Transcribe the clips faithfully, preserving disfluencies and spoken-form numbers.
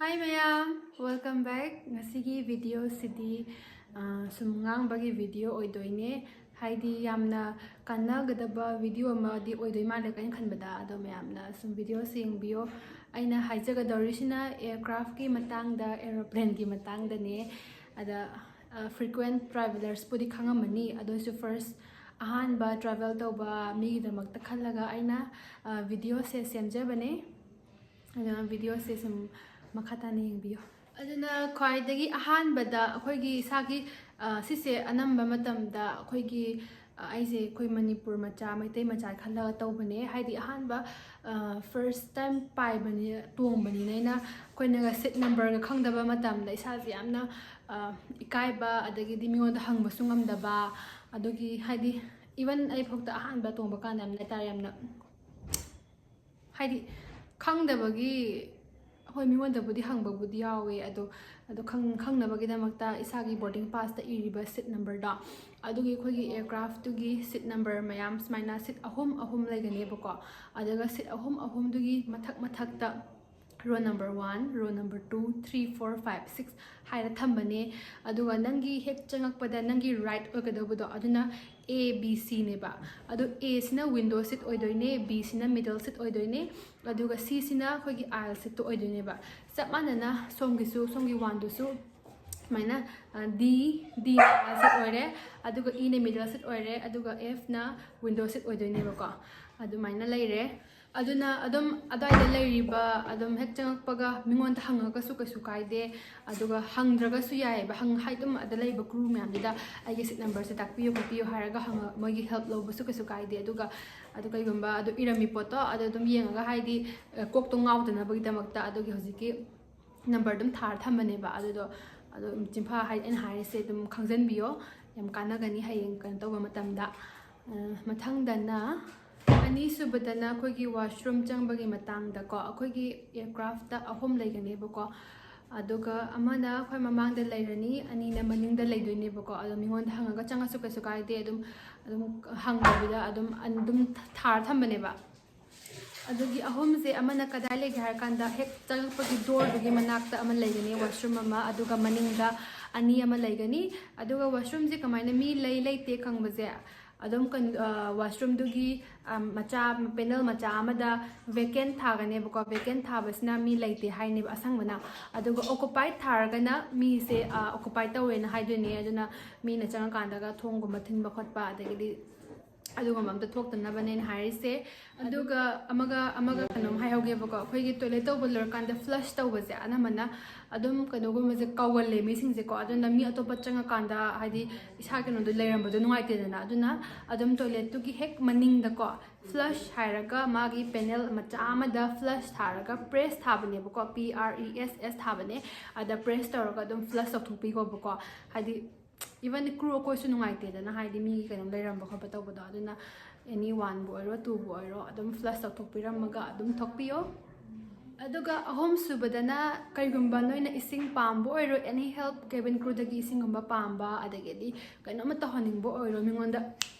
Hi ꯃꯌꯥꯝ, welcome back. ꯉꯁꯤꯒꯤ ꯚꯤꯗꯤꯑꯣꯁꯤꯗꯤ ꯑꯥ, ꯁꯨꯝ ꯉꯥꯡꯕꯒꯤ ꯚꯤꯗꯤꯑꯣ ꯑꯣꯏꯗꯣꯏꯅꯦ꯫ ꯍꯥꯏꯗꯤ ꯌꯥꯝꯅ ꯀꯥꯟꯅꯒꯗꯕ ꯚꯤꯗꯤꯑꯣ ꯑꯃꯗꯤ ꯑꯣꯏꯗꯣꯏ ꯃꯥꯜꯂꯦ ꯑꯩꯅ ꯈꯟꯕꯗ꯫ ꯑꯗꯣ ꯃꯌꯥꯝꯅ ꯁꯨꯝ ꯚꯤꯗꯤꯑꯣꯁꯤ ꯌꯦꯡꯕꯤꯌꯣ꯫ ꯑꯩꯅ ꯍꯥꯏꯖꯒꯗꯧꯔꯤꯁꯤꯅ ꯑꯦꯌꯔꯀ꯭ꯔꯥꯐꯀꯤ ꯃꯇꯥꯡꯗ, ꯑꯦꯔꯣꯄ꯭ꯂꯦꯟꯒꯤ ꯃꯇꯥꯡꯗꯅꯦ꯫ ꯑꯗ ꯐ꯭ꯔꯤꯀ꯭ꯋꯦꯟ ꯇ꯭ꯔꯥꯚꯦꯂꯔꯁꯄꯨꯗꯤ ꯈꯪꯉꯝꯃꯅꯤ, ꯑꯗꯨ ꯑꯣꯏꯔꯁꯨ ꯐꯥꯔꯁ ꯑꯍꯥꯟꯕ ꯇ꯭ꯔꯥꯚꯦꯜ ꯇꯧꯕ ꯃꯤꯒꯤꯗꯃꯛꯇ ꯈꯜꯂꯒ ꯑꯩꯅ ꯚꯤꯗꯤꯑꯣꯁꯦ ꯁꯦꯝꯖꯕꯅꯦ꯫ ꯑꯗꯨꯅ ꯚꯤꯗꯤꯑꯣꯁꯦ ꯁꯨꯝ ꯃꯈꯥ ꯇꯥꯅ ꯌꯦꯡꯕꯤꯌꯨ꯫ ꯑꯗꯨꯅ ꯈ꯭ꯋꯥꯏꯗꯒꯤ ꯑꯍꯥꯟꯕꯗ ꯑꯩꯈꯣꯏꯒꯤ ꯏꯁꯥꯒꯤ, ꯑ, ꯁꯤꯁꯦ ꯑꯅꯝꯕ ꯃꯇꯝꯗ ꯑꯩꯈꯣꯏꯒꯤ, ꯑ, ꯑꯩꯁꯦ ꯑꯩꯈꯣꯏ ꯃꯅꯤꯄꯨꯔ ꯃꯆꯥ, ꯃꯩꯇꯩ ꯃꯆꯥ ꯈꯜꯂꯒ ꯇꯧꯕꯅꯦ꯫ ꯍꯥꯏꯗꯤ ꯑꯍꯥꯟꯕ, ꯑ, ꯐꯥꯔꯁ ꯇꯥꯏꯝ ꯄꯥꯏꯕꯅꯤ, ꯇꯣꯡꯕꯅꯤꯅ ꯑꯩꯅ, ꯑꯩꯈꯣꯏꯅꯒ ꯁꯤꯠ ꯅꯝꯕꯔꯒ ꯈꯪꯗꯕ ꯃꯇꯝꯗ ꯏꯁꯥꯁꯦ ꯌꯥꯝꯅ, ꯑ, ꯏꯀꯥꯏꯕ, ꯑꯗꯒꯤꯗꯤ ꯃꯤꯉꯣꯟꯗ ꯍꯪꯕꯁꯨ ꯉꯝꯗꯕ, ꯑꯗꯨꯒꯤ ꯍꯥꯏꯗꯤ ꯏꯚꯟ ꯑꯩ ꯐꯥꯎꯗ ꯑꯍꯥꯟꯕ ꯇꯣꯡꯕ ꯀꯥꯟꯗ ꯌꯥꯝꯅ ꯍꯥꯏꯇꯥꯔꯦ, ꯌꯥꯝꯅ ꯍꯥꯏꯗꯤ ꯈꯪꯗꯕꯒꯤ, ꯍꯣꯏ, ꯃꯤꯉꯣꯟꯗꯕꯨꯗꯤ ꯍꯪꯕꯕꯨꯗꯤ ꯌꯥꯎꯋꯦ, ꯑꯗꯣ, ꯑꯗꯣ ꯈꯪ-, ꯈꯪꯅꯕꯒꯤꯗꯃꯛꯇ ꯏꯁꯥꯒꯤ ꯕꯣꯔꯗꯤꯡ ꯄꯥꯁꯇ ꯏꯔꯤꯕ ꯁꯤꯠ ꯅꯝꯕꯔꯗꯣ, ꯑꯗꯨꯒꯤ ꯑꯩꯈꯣꯏꯒꯤ ꯑꯦꯌꯔꯀ꯭ꯔꯥꯐꯇꯨꯒꯤ ꯁꯤꯠ ꯅꯝꯕꯔ ꯃꯌꯥꯝ ꯁꯨꯃꯥꯏꯅ ꯁꯤꯠ ꯑꯍꯨꯝ ꯑꯍꯨꯝ ꯂꯩꯒꯅꯦꯕꯀꯣ꯫ ꯑꯗꯨꯒ ꯁꯤꯠ ꯑꯍꯨꯝ ꯑꯍꯨꯝꯗꯨꯒꯤ ꯃꯊꯛ ꯃꯊꯛꯇ row number one, row number two, three, four, five, six ꯍꯥꯏꯅ ꯊꯝꯕꯅꯦ꯫ ꯑꯗꯨꯒ ꯅꯪꯒꯤ ꯍꯦꯛ ꯆꯪꯉꯛꯄꯗ ꯅꯪꯒꯤ ꯔꯥꯏꯠ ꯑꯣꯏꯒꯗꯧꯕꯗꯣ, ꯑꯗꯨꯅ ꯑꯦ ꯕꯤ ꯁꯤꯅꯦꯕ꯫ ꯑꯗꯣ ꯑꯦꯁꯤꯅ ꯋꯤꯟꯗꯣ ꯁꯤꯠ ꯑꯣꯏꯗꯣꯏꯅꯦ, ꯕꯤꯁꯤꯅ ꯃꯤꯗꯜ ꯁꯤꯠ ꯑꯣꯏꯗꯣꯏꯅꯦ, ꯑꯗꯨꯒ ꯁꯤꯁꯤꯅ ꯑꯩꯈꯣꯏꯒꯤ ꯑꯥꯏꯜ ꯁꯤꯠꯇꯣ ꯑꯣꯏꯗꯣꯏꯅꯦꯕ꯫ ꯆꯞ ꯃꯥꯟꯅꯅ ꯁꯣꯝꯒꯤꯁꯨ, ꯁꯣꯝꯒꯤ ꯋꯥꯟꯗꯨꯁꯨ ꯁꯨꯃꯥꯏꯅ, ꯑ, ꯗꯤ, ꯗꯤꯅ ꯑꯥꯏꯜ ꯁꯤꯠ ꯑꯣꯏꯔꯦ, ꯑꯗꯨꯒ ꯏꯅ ꯃꯤꯗꯜ ꯁꯤꯠ ꯑꯣꯏꯔꯦ, ꯑꯗꯨꯒ ꯑꯦꯐꯅ ꯋꯤꯟꯗꯣ ꯁꯤꯠ ꯑꯣꯏꯗꯣꯏꯅꯦꯕꯀꯣ꯫ ꯑꯗꯨꯃꯥꯏꯅ ꯂꯩꯔꯦ꯫ ꯑꯗꯨꯅ ꯑꯗꯨꯝ ꯑꯗ꯭ꯋꯥꯏꯗ ꯂꯩꯔꯤꯕ, ꯑꯗꯨꯝ ꯍꯦꯛ ꯆꯪꯉꯛꯄꯒ ꯃꯤꯉꯣꯟꯗ ꯍꯪꯉꯒꯁꯨ ꯀꯩꯁꯨ ꯀꯥꯏꯗꯦ, ꯑꯗꯨꯒ ꯍꯪꯗ꯭ꯔꯒꯁꯨ ꯌꯥꯏꯑꯕ꯫ ꯍꯪ-, ꯍꯥꯏ, ꯑꯗꯨꯝ ꯑꯗ ꯂꯩꯕ ꯀ꯭ꯔꯨ ꯃꯌꯥꯝꯗꯨꯗ ꯑꯩꯒꯤ ꯁꯤꯠ ꯅꯝꯕꯔꯁꯦ ꯇꯥꯛꯄꯤꯌꯨ ꯈꯣꯠꯄꯤꯌꯨ ꯍꯥꯏꯔꯒ ꯍꯪꯉ-, ꯃꯣꯏꯒꯤ ꯍꯦꯜꯞ ꯂꯧꯕꯁꯨ ꯀꯩꯁꯨ ꯀꯥꯏꯗꯦ꯫ ꯑꯗꯨꯒ, ꯑꯗꯨ ꯀꯩꯒꯨꯝꯕ ꯑꯗꯨ ꯏꯔꯝꯃꯤ ꯄꯣꯠꯇꯣ ꯑꯗꯨ ꯑꯗꯨꯝ ꯌꯦꯡꯉꯒ, ꯍꯥꯏꯗꯤ, ꯑ, ꯀꯣꯛꯇꯣ ꯉꯥꯎꯗꯅꯕꯒꯤꯗꯃꯛꯇ ꯑꯗꯨꯒꯤ ꯍꯧꯖꯤꯛꯀꯤ ꯅꯝꯕꯔ ꯑꯗꯨꯝ ꯊꯥꯔ ꯊꯝꯕꯅꯦꯕ꯫ ꯑꯗꯨꯗꯣ, ꯑꯗꯣ ꯆꯤꯟꯐꯥ ꯍꯥꯏ-, ꯑꯩꯅ ꯍꯥꯏꯔꯤꯁꯦ ꯑꯗꯨꯝ ꯈꯪꯖꯟꯕꯤꯌꯣ, ꯌꯥꯝ ꯀꯥꯟꯅꯒꯅꯤ ꯍꯌꯦꯡ ꯀꯩꯅꯣ ꯇꯧꯕ ꯃꯇꯝꯗ꯫ ꯑ, ꯃꯊꯪꯗꯅ, ꯑꯅꯤꯁꯨꯕꯗꯅ ꯑꯩꯈꯣꯏꯒꯤ ꯋꯥꯁꯔꯨꯝ ꯆꯪꯕꯒꯤ ꯃꯇꯥꯡꯗꯀꯣ꯫ ꯑꯩꯈꯣꯏꯒꯤ ꯑꯦꯌꯔꯀ꯭ꯔꯥꯐꯇ ꯑꯍꯨꯝ ꯂꯩꯒꯅꯦꯕꯀꯣ, ꯑꯗꯨꯒ ꯑꯃꯅ ꯑꯩꯈꯣꯏ ꯃꯃꯥꯡꯗ ꯂꯩꯔꯅꯤ, ꯑꯅꯤꯅ ꯃꯅꯤꯡꯗ ꯂꯩꯗꯣꯏꯅꯦꯕꯀꯣ꯫ ꯑꯗꯣ ꯃꯤꯉꯣꯟꯗ ꯍꯪꯉꯒ ꯆꯪꯉꯁꯨ ꯀꯩꯁꯨ ꯀꯥꯏꯗꯦ, ꯑꯗꯨꯝ, ꯑꯗꯨꯝ ꯍꯪꯗꯕꯤꯗ ꯑꯗꯨꯝ, ꯑꯗꯨꯝ ꯊꯥꯔ ꯊꯝꯕꯅꯦꯕ꯫ ꯑꯗꯨꯒꯤ ꯑꯍꯨꯝꯁꯦ ꯑꯃꯅ ꯀꯗꯥꯏ ꯂꯩꯒꯦ ꯍꯥꯏꯔ ꯀꯥꯟꯗ, ꯍꯦꯛ ꯆꯪꯉꯛꯄꯒꯤ ꯗꯣꯔꯗꯨꯒꯤ ꯃꯅꯥꯛꯇ ꯑꯃ ꯂꯩꯒꯅꯤ, ꯋꯥꯁꯔꯨꯝ ꯑꯃ, ꯑꯗꯨꯒ ꯃꯅꯤꯡꯗ ꯑꯅꯤ ꯑꯃ ꯂꯩꯒꯅꯤ꯫ ꯑꯗꯨꯒ ꯋꯥꯁꯔꯨꯝꯁꯦ ꯀꯃꯥꯏꯅ ꯃꯤ ꯂꯩ ꯂꯩꯇꯦ ꯈꯪꯕꯁꯦ, ꯑꯗꯨꯝ ꯀꯩꯅꯣ, ꯋꯥꯁꯔꯨꯝꯗꯨꯒꯤ ꯃꯆꯥ, ꯄꯦꯅꯦꯜ ꯃꯆꯥ ꯑꯃꯗ ꯚꯦꯀꯦꯟ ꯊꯥꯒꯅꯦꯕꯀꯣ꯫ ꯚꯦꯀꯦꯟ ꯊꯥꯕꯁꯤꯅ ꯃꯤ ꯂꯩꯇꯦ ꯍꯥꯏꯅꯦꯕ, ꯑꯁꯪꯕꯅ꯫ ꯑꯗꯨꯒ ꯑꯣꯀꯨꯄꯥꯏꯠ ꯊꯥꯔꯒꯅ ꯃꯤꯁꯦ ꯑꯣꯀꯨꯄꯥꯏꯠ ꯇꯧꯋꯦꯅ ꯍꯥꯏꯗꯣꯏꯅꯦ꯫ ꯑꯗꯨꯅ ꯃꯤꯅ ꯆꯪꯉꯀꯥꯟꯗꯒ ꯊꯣꯡꯒꯨꯝꯕ ꯊꯤꯟꯕ ꯈꯣꯠꯄ, ꯑꯗꯒꯤꯗꯤ ꯑꯗꯨꯒꯨꯝꯕ ꯑꯝꯇ ꯊꯣꯛꯇꯅꯕꯅꯦꯅ ꯍꯥꯏꯔꯤꯁꯦ꯫ ꯑꯗꯨꯒ ꯑꯃꯒ ꯑꯃꯒ ꯀꯩꯅꯣꯝ ꯍꯥꯏꯍꯧꯒꯦꯕꯀꯣ, ꯑꯩꯈꯣꯏꯒꯤ ꯇꯣꯏꯂꯦꯠ ꯇꯧꯕ ꯂꯣꯏꯔꯀꯥꯟꯗ ꯐ꯭ꯂꯁ ꯇꯧꯕꯁꯦ ꯑꯅꯝꯕꯅ ꯑꯗꯨꯝ ꯀꯩꯅꯣꯒꯨꯝꯕꯁꯦ ꯀꯥꯎꯒꯜꯂꯦ ꯃꯤꯁꯤꯡꯁꯦꯀꯣ꯫ ꯑꯗꯨꯅ ꯃꯤ ꯑꯇꯣꯞꯄ ꯆꯪꯉꯀꯥꯟꯗ, ꯍꯥꯏꯗꯤ ꯏꯁꯥ ꯀꯩꯅꯣꯗꯣ ꯂꯩꯔꯝꯕꯗꯣ ꯅꯨꯡꯉꯥꯏꯇꯦꯗꯅ꯫ ꯑꯗꯨꯅ ꯑꯗꯨꯝ ꯇꯣꯏꯂꯦꯠꯇꯨꯒꯤ ꯍꯦꯛ ꯃꯅꯤꯡꯗꯀꯣ, ꯐ꯭ꯂꯁ ꯍꯥꯏꯔꯒ ꯃꯥꯒꯤ ꯄꯦꯅꯦꯜ ꯃꯆꯥ ꯑꯃꯗ ꯐ꯭ꯂꯁ ꯊꯥꯔꯒ press ꯊꯥꯕꯅꯦꯕꯀꯣ, P R E S S ꯊꯥꯕꯅꯦ꯫ ꯑꯗ ꯄ꯭ꯔꯦꯁ ꯇꯧꯔꯒ ꯑꯗꯨꯝ ꯐ꯭ꯂꯁ ꯇꯧꯊꯣꯛꯄꯤꯈꯣꯕꯀꯣ꯫ ꯍꯥꯏꯗꯤ ꯏꯚꯟ ꯀ꯭ꯔꯨ ꯑꯩꯈꯣꯏꯁꯨ ꯅꯨꯡꯉꯥꯏꯇꯦꯗꯅ, ꯍꯥꯏꯗꯤ ꯃꯤꯒꯤ ꯀꯩꯅꯣꯝ ꯂꯩꯔꯝꯕ ꯈꯣꯠꯄ ꯇꯧꯕꯗꯣ꯫ ꯑꯗꯨꯅ ꯑꯦꯅꯤ ꯋꯥꯟꯕꯨ ꯑꯣꯏꯔꯣ, ꯇꯨꯕꯨ ꯑꯣꯏꯔꯣ, ꯑꯗꯨꯝ ꯐ꯭ꯂꯁ ꯇꯧꯊꯣꯛꯄꯤꯔꯝꯃꯒ ꯑꯗꯨꯝ ꯊꯣꯛꯄꯤꯌꯣ꯫ ꯑꯗꯨꯒ ꯑꯍꯨꯝ ꯁꯨꯕꯗꯅ, ꯀꯔꯤꯒꯨꯝꯕ ꯅꯣꯏꯅ ꯏꯁꯤꯡ ꯄꯥꯝꯕ ꯑꯣꯏꯔꯣ, ꯑꯦꯅꯤ ꯍꯦꯜꯞ, ꯀꯦꯕꯤꯟ ꯀ꯭ꯔꯨꯗꯒꯤ ꯏꯁꯤꯡꯒꯨꯝꯕ ꯄꯥꯝꯕ, ꯑꯗꯒꯤꯗꯤ ꯀꯩꯅꯣꯝꯃ ꯇꯧꯍꯟꯅꯤꯡꯕ ꯑꯣꯏꯔꯣ, ꯃꯤꯉꯣꯟꯗ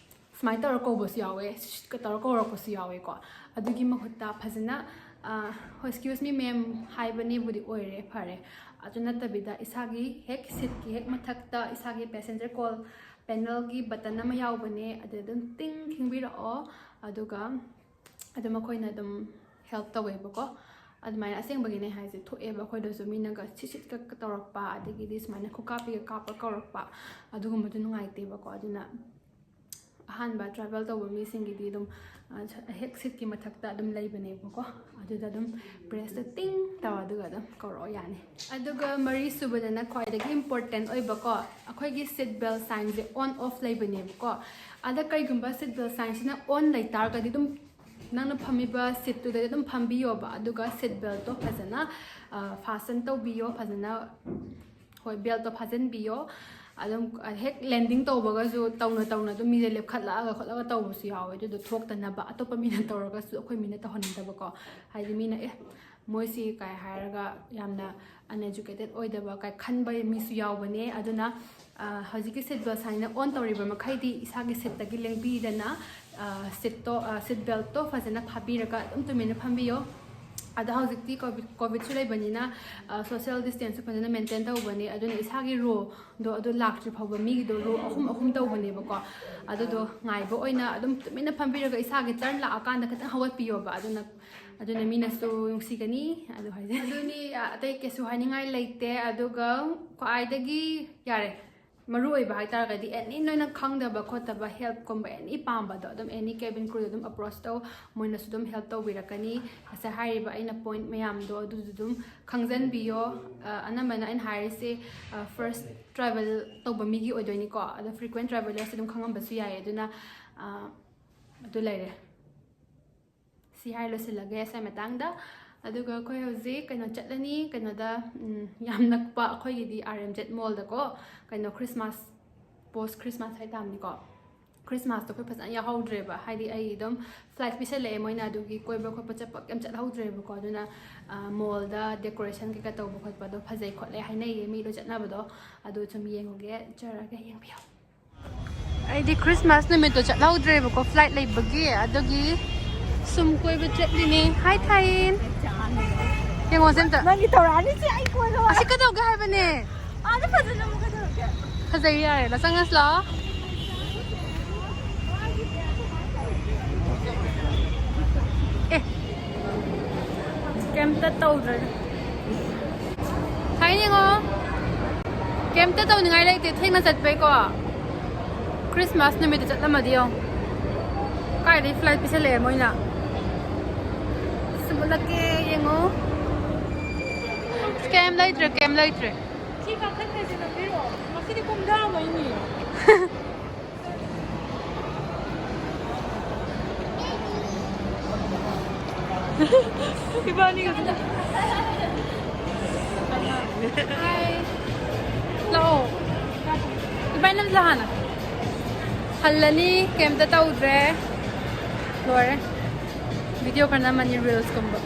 ꯁꯨꯃꯥꯏꯅ ꯇꯧꯔ ꯀꯧꯕꯁꯨ ꯌꯥꯎꯋꯦ, ꯁꯤꯁ ꯇꯧꯔ ꯀꯧꯔꯛꯄꯁꯨ ꯌꯥꯎꯋꯦꯀꯣ꯫ ꯑꯗꯨꯒꯤ ꯃꯍꯨꯠꯇ ꯐꯖꯅ, "ꯍꯣꯏ, excuse me ma'am" ꯍꯥꯏꯕꯅꯦꯕꯨꯗꯤ ꯑꯣꯏꯔꯦ, ꯐꯔꯦ꯫ ꯑꯗꯨ ꯅꯠꯇꯕꯤꯗ ꯏꯁꯥꯒꯤ ꯍꯦꯛ ꯁꯤꯠꯀꯤ ꯍꯦꯛ ꯃꯊꯛꯇ ꯏꯁꯥꯒꯤ ꯄꯦꯁꯦꯟꯖꯔ ꯀꯣꯜ ꯄꯦꯅꯦꯜꯒꯤ ꯕꯇꯟ ꯑꯃ ꯌꯥꯎꯕꯅꯦ, ꯑꯗꯨ ꯑꯗꯨꯝ ꯇꯤꯡ ꯈꯤꯡꯕꯤꯔꯛꯑꯣ꯫ ꯑꯗꯨꯒ ꯑꯗꯨꯝ ꯑꯩꯈꯣꯏꯅ ꯑꯗꯨꯝ ꯍꯦꯜꯞ ꯇꯧꯋꯦꯕꯀꯣ꯫ ꯑꯗꯨꯃꯥꯏꯅ ꯑꯁꯦꯡꯕꯒꯤꯅꯦ ꯍꯥꯏꯁꯦ, ꯊꯣꯛꯑꯦꯕ ꯑꯩꯈꯣꯏꯗꯁꯨ ꯃꯤꯅꯒ ꯁꯤꯠ ꯁꯤꯠꯀ ꯇꯧꯔꯛꯄ, ꯑꯗꯒꯤꯗꯤ ꯁꯨꯃꯥꯏꯅ ꯈꯨꯀꯥꯞꯄꯤꯒ ꯀꯥꯞꯄ ꯀꯧꯔꯛꯄ, ꯑꯗꯨꯒꯨꯝꯕꯗꯣ ꯅꯨꯡꯉꯥꯏꯇꯦꯕꯀꯣ꯫ ꯑꯗꯨꯅ ꯑꯍꯥꯟꯕ ꯇ꯭ꯔꯥꯚꯦꯜ ꯇꯧꯕ ꯃꯤꯁꯤꯡꯒꯤꯗꯤ ꯑꯗꯨꯝ, ꯑ, ꯍꯦꯛ ꯁꯤꯠꯀꯤ ꯃꯊꯛꯇ ꯑꯗꯨꯝ ꯂꯩꯕꯅꯦꯕꯀꯣ꯫ ꯑꯗꯨꯗ ꯑꯗꯨꯝ ꯄ꯭ꯔꯦꯁꯇ ꯇꯤꯡ ꯇꯧꯔ ꯑꯗꯨꯒ ꯑꯗꯨꯝ ꯀꯧꯔꯛꯑꯣ, ꯌꯥꯅꯤ꯫ ꯑꯗꯨꯒ ꯃꯔꯤ ꯁꯨꯕꯗꯅ ꯈ꯭ꯋꯥꯏꯗꯒꯤ ꯏꯝꯄꯣꯔꯇꯦꯟ ꯑꯣꯏꯕꯀꯣ, ꯑꯩꯈꯣꯏꯒꯤ ꯁꯤꯠ ꯕꯦꯜ ꯁꯥꯏꯟꯁꯦ ꯑꯣꯟ ꯑꯣꯐ ꯂꯩꯕꯅꯦꯕꯀꯣ꯫ ꯑꯗ ꯀꯩꯒꯨꯝꯕ ꯁꯤꯠ ꯕꯦꯜ ꯁꯥꯏꯟꯁꯤꯅ ꯑꯣꯟ ꯂꯩꯇꯥꯔꯒꯗꯤ ꯑꯗꯨꯝ ꯅꯪꯅ ꯐꯝꯃꯤꯕ ꯁꯤꯠꯇꯨꯗꯗꯤ ꯑꯗꯨꯝ ꯐꯝꯕꯤꯌꯣꯕ, ꯑꯗꯨꯒ ꯁꯤꯠ ꯕꯦꯜꯠꯇꯣ ꯐꯖꯅ, ꯑ, ꯐꯥꯁꯟ ꯇꯧꯕꯤꯌꯣ, ꯐꯖꯅ, ꯍꯣꯏ, ꯕꯦꯜꯠꯇꯣ ꯐꯥꯖꯤꯟꯕꯤꯌꯣ꯫ ꯑꯗꯨꯝ, ꯑ, ꯍꯦꯛ ꯂꯦꯟꯗꯤꯡ ꯇꯧꯕꯒꯁꯨ ꯇꯧꯅ ꯇꯧꯅ ꯑꯗꯨꯝ ꯃꯤꯁꯦ ꯂꯦꯞꯈꯠꯂꯛꯑꯒ ꯈꯣꯠꯂꯒ ꯇꯧꯕꯁꯨ ꯌꯥꯎꯋꯦ꯫ ꯑꯗꯨꯗꯣ ꯊꯣꯛꯇꯅꯕ, ꯑꯇꯣꯞꯄ ꯃꯤꯅ ꯇꯧꯔꯒꯁꯨ ꯑꯩꯈꯣꯏ ꯃꯤꯅ ꯇꯧꯍꯟꯅꯤꯡꯗꯕꯀꯣ꯫ ꯍꯥꯏꯗꯤ ꯃꯤꯅ, "ꯑꯦ, ꯃꯣꯏꯁꯤ ꯀꯩ ꯍꯥꯏꯔꯒ ꯌꯥꯝꯅ uneducated ꯑꯣꯏꯗꯕ ꯀꯩ ꯈꯟꯕ ꯃꯤꯁꯨ ꯌꯥꯎꯕꯅꯦ꯫ ꯑꯗꯨꯅ, ꯑ, ꯍꯧꯖꯤꯛꯀꯤ seat belt sign on ꯇꯧꯔꯤꯕ ꯃꯈꯩꯗꯤ ꯏꯁꯥꯒꯤ seatꯇꯒꯤ ꯂꯦꯡꯕꯤꯗꯅ, ꯑ, seatꯇꯣ, ꯑ, seat beltꯇꯣ ꯐꯖꯅ ꯐꯥꯕꯤꯔꯒ ꯑꯗꯨꯝ ꯇꯨꯃꯤꯟꯅ ꯐꯝꯕꯤꯌꯣ꯫ ꯑꯗꯣ ꯍꯧꯖꯤꯛꯇꯤ COVID, COVIDꯁꯨ ꯂꯩꯕꯅꯤꯅ, ꯑ, social distanceꯁꯨ ꯐꯖꯅ maintain ꯇꯧꯕꯅꯦ꯫ ꯑꯗꯨꯅ ꯏꯁꯥꯒꯤ rowꯗꯣ ꯑꯗꯨ ꯂꯥꯛꯇ꯭ꯔꯤ ꯐꯥꯎꯕ ꯃꯤꯒꯤꯗꯣ row ꯑꯍꯨꯝ ꯑꯍꯨꯝ ꯇꯧꯕꯅꯦꯕꯀꯣ꯫ ꯑꯗꯨꯗꯣ ꯉꯥꯏꯕ ꯑꯣꯏꯅ ꯑꯗꯨꯝ ꯇꯨꯃꯤꯟꯅ ꯐꯝꯕꯤꯔꯒ ꯏꯁꯥꯒꯤ turn ꯂꯥꯛꯑꯀꯥꯟꯗ ꯈꯤꯇꯪ ꯍꯧꯒꯠꯄꯤꯌꯣꯕ꯫ ꯑꯗꯨꯅ, ꯑꯗꯨꯅ ꯃꯤꯅꯁꯨ ꯅꯨꯡꯁꯤꯒꯅꯤ꯫ ꯑꯗꯨ ꯍꯥꯏꯖꯩ꯫ ꯑꯗꯨꯅꯤ, ꯑ, ꯑꯇꯩ ꯀꯩꯁꯨ ꯍꯥꯏꯅꯤꯡꯉꯥꯏ ꯂꯩꯇꯦ꯫ ꯑꯗꯨꯒ ꯈ꯭ꯋꯥꯏꯗꯒꯤ, ꯌꯥꯔꯦ, ꯃꯔꯨ ꯑꯣꯏꯕ ꯍꯥꯏꯇꯥꯔꯒꯗꯤ, any ꯅꯣꯏꯅ ꯈꯪꯗꯕ ꯈꯣꯠꯇꯕ helpꯀꯨꯝꯕ any ꯄꯥꯝꯕꯗꯣ ꯑꯗꯨꯝ any cabin crewꯗ ꯑꯗꯨꯝ approach ꯇꯧ, ꯃꯣꯏꯅꯁꯨ ꯑꯗꯨꯝ help ꯇꯧꯕꯤꯔꯛꯀꯅꯤ꯫ ꯉꯁꯥꯏ ꯍꯥꯏꯔꯤꯕ ꯑꯩꯅ point ꯃꯌꯥꯝꯗꯣ ꯑꯗꯨꯁꯨ ꯑꯗꯨꯝ ꯈꯪꯖꯟꯕꯤꯌꯣ꯫ ꯑ, ꯑꯅꯝꯕꯅ ꯑꯩꯅ ꯍꯥꯏꯔꯤꯁꯦ, ꯑ, first travel ꯇꯧꯕ ꯃꯤꯒꯤ ꯑꯣꯏꯗꯣꯏꯅꯤꯀꯣ꯫ ꯑꯗꯣ frequent travelerꯁ ꯑꯗꯨꯝ ꯈꯪꯉꯝꯕꯁꯨ ꯌꯥꯏ꯫ ꯑꯗꯨꯅ, ꯑ, ꯑꯗꯨ ꯂꯩꯔꯦ꯫ ꯁꯤ ꯍꯥꯏꯔ ꯂꯣꯏꯁꯤꯜꯂꯒꯦ ꯁ꯭ꯋꯥꯏ ꯃꯇꯥꯡꯗ꯫ ꯑꯗꯨꯒ ꯑꯩꯈꯣꯏ ꯍꯧꯖꯤꯛ ꯀꯩꯅꯣ ꯆꯠꯂꯅꯤ, ꯀꯩꯅꯣꯗ, ꯎꯝ, ꯌꯥꯝ ꯅꯛꯄ ꯑꯩꯈꯣꯏꯒꯤꯗꯤ R M Z mallꯗꯀꯣ, ꯀꯩꯅꯣ Christmas, post Christmas ꯍꯥꯏꯇꯥꯕꯅꯤꯀꯣ꯫ Christmasꯇꯣ ꯑꯩꯈꯣꯏ ꯐꯖꯅ ꯌꯥꯎꯍꯧꯗ꯭ꯔꯦꯕ, ꯍꯥꯏꯗꯤ ꯑꯩ ꯑꯗꯨꯝ flight ꯄꯤꯁꯜꯂꯛꯑꯦ ꯃꯣꯏꯅ, ꯑꯗꯨꯒꯤ ꯀꯣꯏꯕ ꯈꯣꯠꯄ ꯆꯠꯄ ꯀꯩꯝ ꯆꯠꯍꯧꯗ꯭ꯔꯦꯕꯀꯣ꯫ ꯑꯗꯨꯅ, ꯑ, mallꯗ decoration ꯀꯩꯀꯥ ꯇꯧꯕ ꯈꯣꯠꯄꯗꯣ ꯐꯖꯩ ꯈꯣꯠꯂꯦ ꯍꯥꯏꯅꯩꯌꯦ ꯃꯤ ꯂꯣꯏ ꯆꯠꯅꯕꯗꯣ, ꯑꯗꯨ ꯁꯨꯝ ꯌꯦꯡꯉꯨꯒꯦ, ꯆꯠꯂꯒ ꯌꯦꯡꯕꯤꯌꯣ꯫ ꯑꯩꯗꯤ Christmas ꯅꯨꯃꯤꯠꯇꯣ ꯆꯠꯍꯧꯗ꯭ꯔꯦꯕꯀꯣ, flight ꯂꯩꯕꯒꯤ, ꯑꯗꯨꯒꯤ ꯁꯨꯝ ꯀꯣꯏꯕ ꯆꯠꯂꯤꯅꯦ꯫ Hi ꯊꯥꯏꯟ꯫ ꯌꯦꯡꯉꯣꯁꯦ ꯑꯝꯇ꯫ ꯅꯪꯒꯤ ꯇꯧꯔꯛꯑꯅꯤ ꯁꯤ ꯑꯩ ꯀꯣꯏꯔꯣ꯫ ꯑꯁꯤ ꯀꯩꯗꯧꯒꯦ ꯍꯥꯏꯕꯅꯦ? ꯑꯥꯗ ꯐꯖꯅ ꯑꯃꯨꯛ ꯀꯩꯗꯧꯔꯒꯦ? ꯐꯖꯩ, ꯌꯥꯔꯦ, ꯂꯥꯛ ꯆꯪꯉꯁꯤ ꯂꯥꯛꯑꯣ꯫ ꯑꯦ, ꯀꯩꯝꯇ ꯇꯧꯗ꯭ꯔꯦ꯫ ꯊꯥꯏꯅ ꯌꯦꯡꯉꯣ, ꯀꯩꯝꯇ ꯇꯧꯅꯤꯡꯉꯥꯏ ꯂꯩꯇꯦ, ꯊꯦꯡꯅ ꯆꯠꯄꯩꯀꯣ꯫ Christmas ꯅꯨꯃꯤꯠꯇ ꯆꯠꯂꯝꯃꯗꯤ ꯌꯦꯡꯉꯣ, ꯀꯥꯏꯗꯩ flight ꯄꯤꯁꯜꯂꯛꯑꯦ ꯃꯣꯏꯅ꯫ ꯁꯨꯝ ꯎꯠꯂꯛꯀꯦ, ꯌꯦꯡꯉꯣ꯫ ꯀꯩꯝ ꯂꯩꯇ꯭ꯔꯦ, ꯀꯩꯝ ꯂꯩꯇ꯭ꯔꯦ꯫ ꯁꯤ ꯀꯥꯈꯠꯈ꯭ꯔꯁꯦ, ꯅꯝꯕꯤꯔꯛꯑꯣ꯫ ꯉꯁꯤꯗꯤ ꯀꯨꯝꯊꯔꯝꯃꯣꯏꯅꯦ꯫ ꯏꯕꯥꯅꯤ ꯈꯛꯇ꯫ ꯍꯥꯏ꯫ ꯂꯥꯛꯑꯣ꯫ ꯏꯕꯥꯅꯤ ꯅꯝꯁꯤ ꯍꯥꯟꯅ꯫ ꯍꯜꯂꯅꯤ, ꯀꯩꯝꯇ ꯇꯧꯗ꯭ꯔꯦ꯫ ꯂꯣꯏꯔꯦ꯫ Video ꯈꯔ ꯅꯝꯃꯅꯤ, reelsꯀꯨꯝꯕ꯫